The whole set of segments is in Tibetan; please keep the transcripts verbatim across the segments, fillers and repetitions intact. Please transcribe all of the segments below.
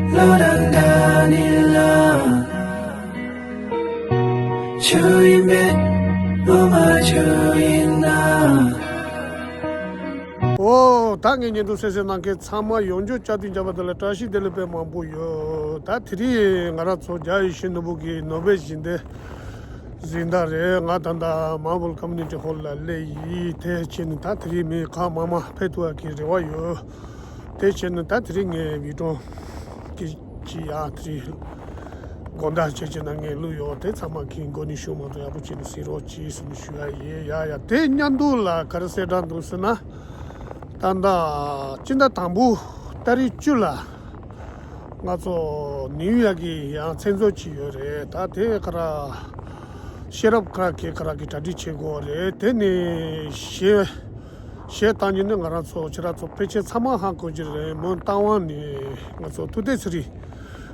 བློ་རང་འདྲ་ནི་ལ། ཆུ་ཡིན་མེད་བློ་མ་ཆུ་ཡིན་ན། ཨོ། ད་ངའི་བརྙན་ཐུང་གསན་གཟིགས་གནང་མཁན་ཚང་མ་ཡོངས་རྫོགས་བཅའ་དུས་འཇགས་པ་དེ་ལ་བཀྲ་ཤིས་བདེ་ལེགས་དཔེ་མང་པོ་ཡོད། ད་དེ་རིང་ང་རང་ཚོ་རྒྱ་ཡེ་ཤེས་ནོར་བུ་གི་ནོ་བེལ་ཞི་བདེ་གཟེངས་རྟགས་རེད། ང་ད་ལྟ་མར་བེལ་ཀོ་མུ་ནི་ཊི་ཧོལ་ལ་སླེབས་ཡིན། དེ་བྱས་ནས་ད་དེ་རིང་མི་གང་མང་མང་ཕེབས་ཐུབ་པ་གི་རེ་བ་ཡོད། དེ་བྱས་ནས་ད་དེ་རིང་ངས་བི་ཀྲོམ་གྱི་ཅི་ཡ་དེ་རིང་དགོང་དག་བྱས་བྱས་ན་ངས་བླུགས་ཡོད། དེ་ཚང་མ་གི་མགོ་ནས་གཞུག་མ་གཏོགས་ཡག་པོ་བྱས་ནས་གཟིགས་རོགས་གྱིས་ཟེར་ནས་ཞུ་ཡ་ཡིན། ཡ་ཡ། དེ་མཉམ་དུ་ལ་ག་རེ་གསལ་བསྒྲགས་འདུག་ཟེར་ན། ད་ལྟ་སྤྱི་ཟླ་དང་པོ་ཏ་རིག་བཅུ་ལ་ང་ཚོ་ནིའུ་ཡོག་གི་ཡང་མཚན་ཚོགས་ཅིག་ཡོད་རེད། ད་དེ་ག་ར་ཤེས་རབ་ག་ར་གི་ག་ར་གི་གྲ་སྒྲིག་བྱེད་དགོས་རེད། དེ་ནས་གཞས་གཞས་བཏང་རྒྱུ་ནི་ང་རང་ཚོ་ཁྱེད་རང་ཚོ་ཕལ་ཆེར་ཚང་མ་ཧ་གོ་རྒྱུ་རེད། མོན་རྟ་དབང་ནས་ང་ཚོ་ཐུབ་བསྟན་ཚེ་རིང་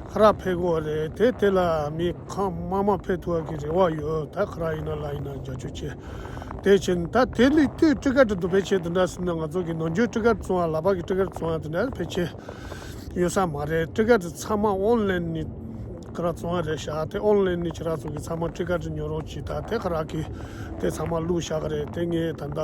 ག་ར་ཕེབས་དགོས་རེད། དེ་དེ་ལ་མི་གང་མང་མང་ཕེབས་ཐུབ་པ་གི་རེ་བ་ཡོད། ད་ག་ར་ཡིན་ན་ལ་ཡིན་ན་རྒྱབ་སྐྱོར་བྱེད། དེ་བྱས་ནས་ད་དེ་ལས་ལྟོས་ཊི་ཀེ་ཊི་འདུག་ཕལ་ཆེར་དེ་འདྲ་ཟེར་ན་ང་ཚོ་གི་ནམ་རྒྱུན་ཊི་ཀེ་ཊི་བཙོང་བ་ལག་པ་གི་ཊི་ཀེ་ཊི་བཙོང་བ་དེ་འདྲ་ཕལ་ཆེར་ཡོད་ས་མ་རེད། ཊི་ཀེ་ཊི་ཚང་མ་ཨོན་ལན་ནས་ག་ར་བཙོང་བ་རེད་ཤག་དེ་ཨོན་ལན་ནས་ཁྱེད་རང་ཚོ་གི་ཚང་མ་ཊི་ཀེ་ཊི་ཉོ་རོགས་གྱིས། ད་དེ་ག་ར་གི་དེ་ཚང་མ་བླུགས་བཞག་གི་རེད། དེ་ངས་ད་ལྟ་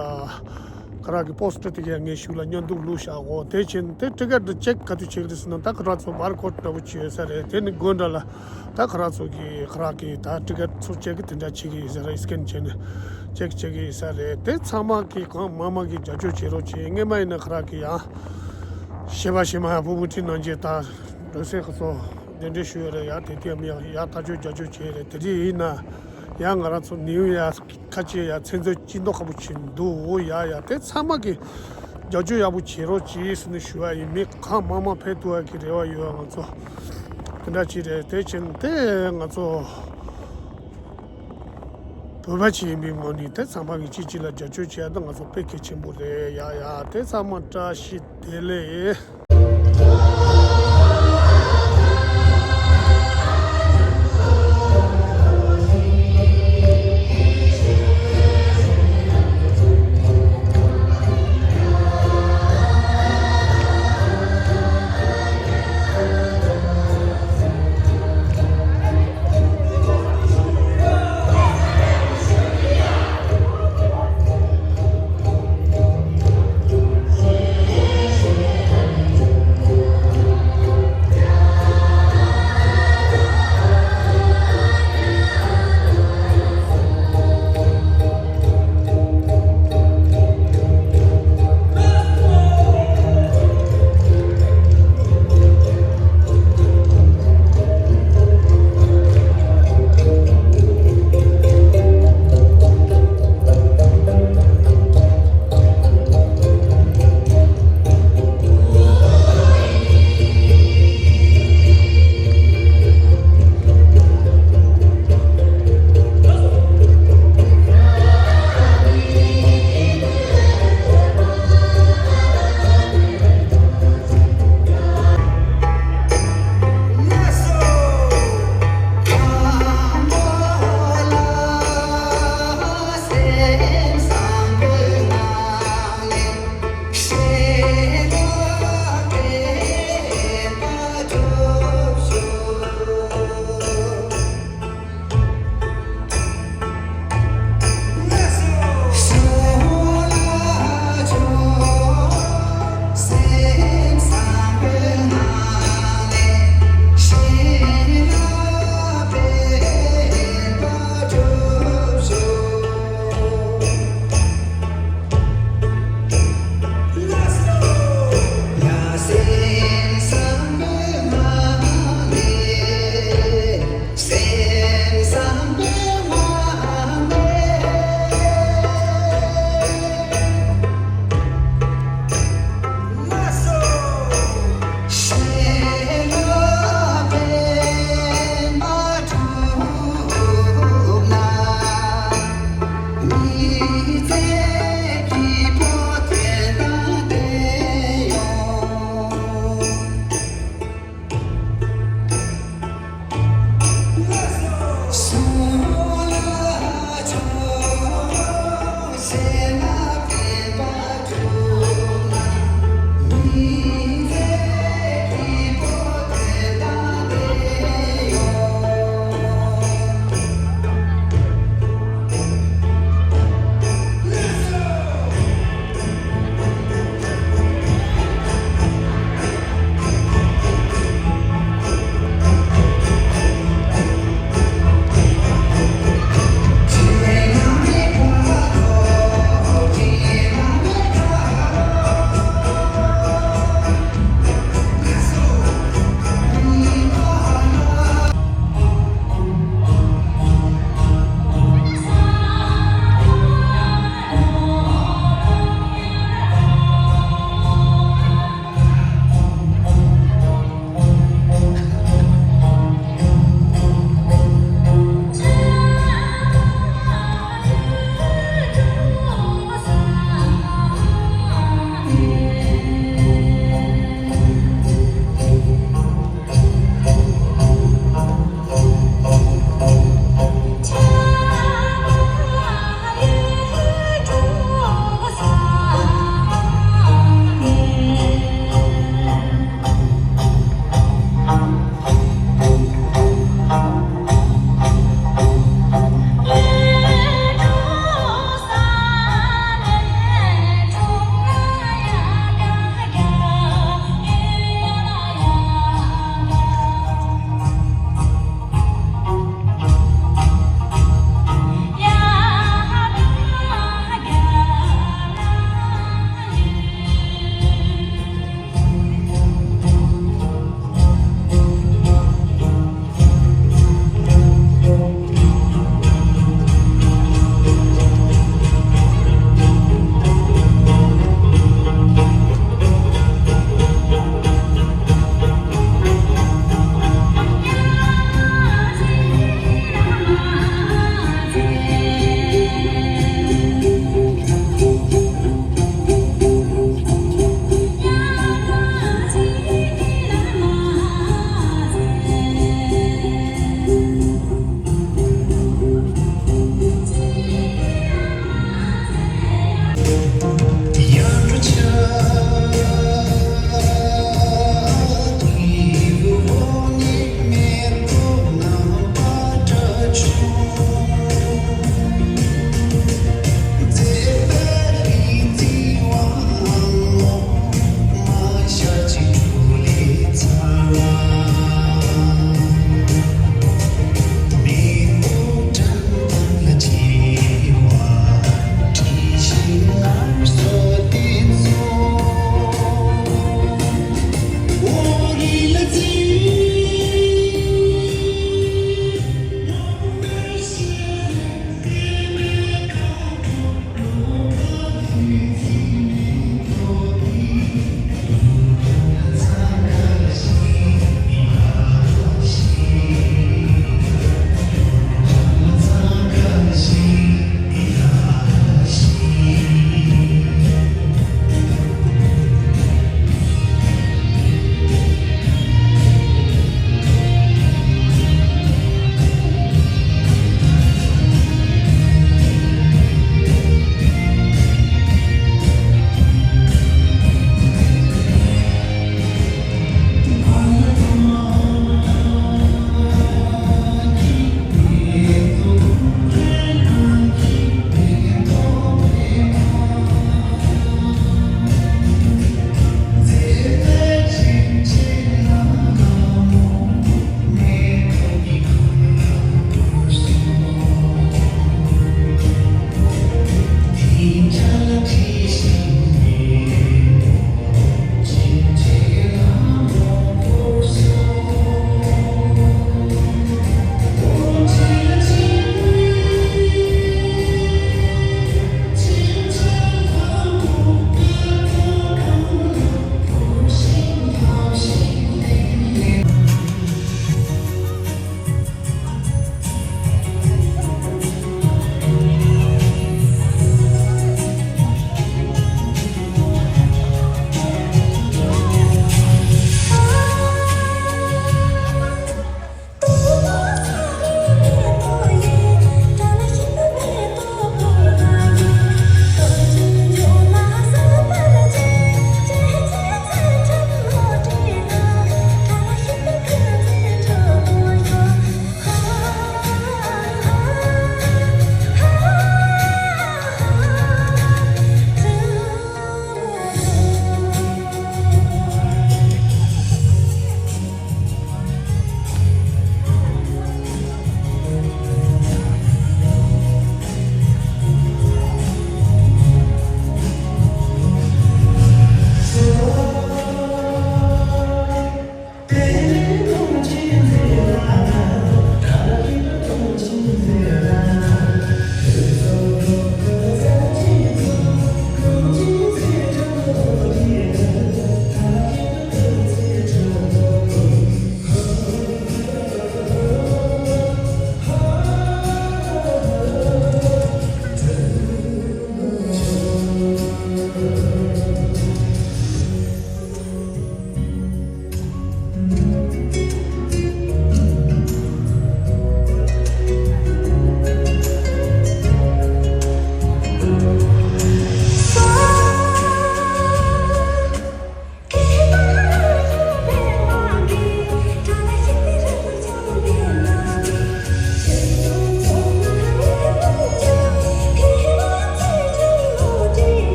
ག་ར་གི་པོ་སི་ཊར་དེ་ག་ངས་ཞུ་ལ་མཉམ་དུ་བླུགས་བཞག་གོ། དེ་བྱས་ནས་དེ་ཊི་ཀེ་ཊི་ཅེག་ག་དུས་བྱེད་ཀྱི་རེད་ཟེར་ན། ད་ག་ར་ཚོ་བར་ཀོ་ཌི་འདྲ་པོ་ཅིག་ཡོད་ས་རེད། དེ་ནི་སྒོ་འགྲམ་ལ་ད་ག་ར་ཚོ་གི་ག་ར་གི་ད་ཊི་ཀེ་ཊི་ཚོ་ཅེག་གི་དེ་འདྲ་བྱེད་ཀྱི་ཡོད་ས་རེད། སི་ཀེན་བྱས་ནས་ཅེག་བྱེད་ཀྱི་ཡོད་ས་རེད། དེ་ཚང་མ་གི་གང་མང་མང་གི་རྒྱབ་སྐྱོར་བྱེད་རོགས་བྱེད། སྔས་མ་ཡིན་ན་ག་ར་གི་ཡང་གཞས་པ་གཞས་མ་ཡང་བུ་བུ་ཁྲིད་གནང་རྗེས་ད་འགྲོ་སའི་ཁ་ཚོ་གདན་འདྲེན་ཞུ་ཡོད་རེད། ཡང་དེ་དུས་ཡང་ཡང་ཐག་གཅོད་རྒྱབ་སྐྱོར་བྱས་རེད། དེ་རིང་ཡིན་ན་ཡང་ང་རང་ཚོ་ནིའུ་ཡོག་ཁ་ཆེ་ཡ་མཚན་ཚོགས་སྤྱི་མདོ་ཁ་པོ་ཆེ་འདུག་ཡ་ཡ། དེ་ཚང་མ་གི་རྒྱབ་སྐྱོར་ཡག་པོ་བྱེད་རོགས་གྱིས་ཟེར་ནས་ཞུ་བ་ཡིན། མི་གང་མང་མང་ཕེབས་ཐུབ་པ་གི་རེ་བ་ཡོད། ང་ཚོ་དེ་འདྲ་ཅིག་རེད། དེ་བྱས་ནས་དེ་ང་ཚོ་བོད་པ་ཅིག་ཡིན་པའི་ངོས་ནས་དེ་ཚང་མ་གི་གཅིག་གཅིག་ལ་རྒྱབ་སྐྱོར་བྱེད་ཡ་དེ་ང་ཚོ་དཔེ་གལ་ཆེན་པོ་རེད། ཡ་ཡ། དེ་ཚང་མ་བཀྲ་ཤིས་བདེ་ལེགས།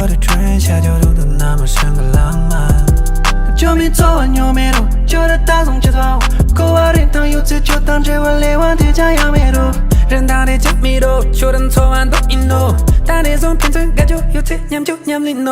བོད་དུ་ཁྲོན་ཤར་ཇོ་རུ་དུ་ན་མ་ཧྲང་གི་ལང་མ། ཇོ་མི་ཚོ་བ་ཉོ་མེ་རུ་ཇོ་ར་ད་སོང་ཅི་ཚོ་ཀོ་བ་རིན་ཐང་ཡོད་ཚེ་ཇོ་དང་འབྲེལ་བ་ལས་བ་དེ་ཅང་ཡང་མེ་རུ། རིན་ཐང་རེ་ཅག་མི་རོ་ཆོ་རིན་ཚོ་བ་འདུག་ཡིན་ནོ། ད་རེ་ཟོང་ཕན་ཚུན་དགའ་ཇོ་ཡོད་ཚེ་ཉམ་ཇོ་ཉམ་ལིན་ནོ།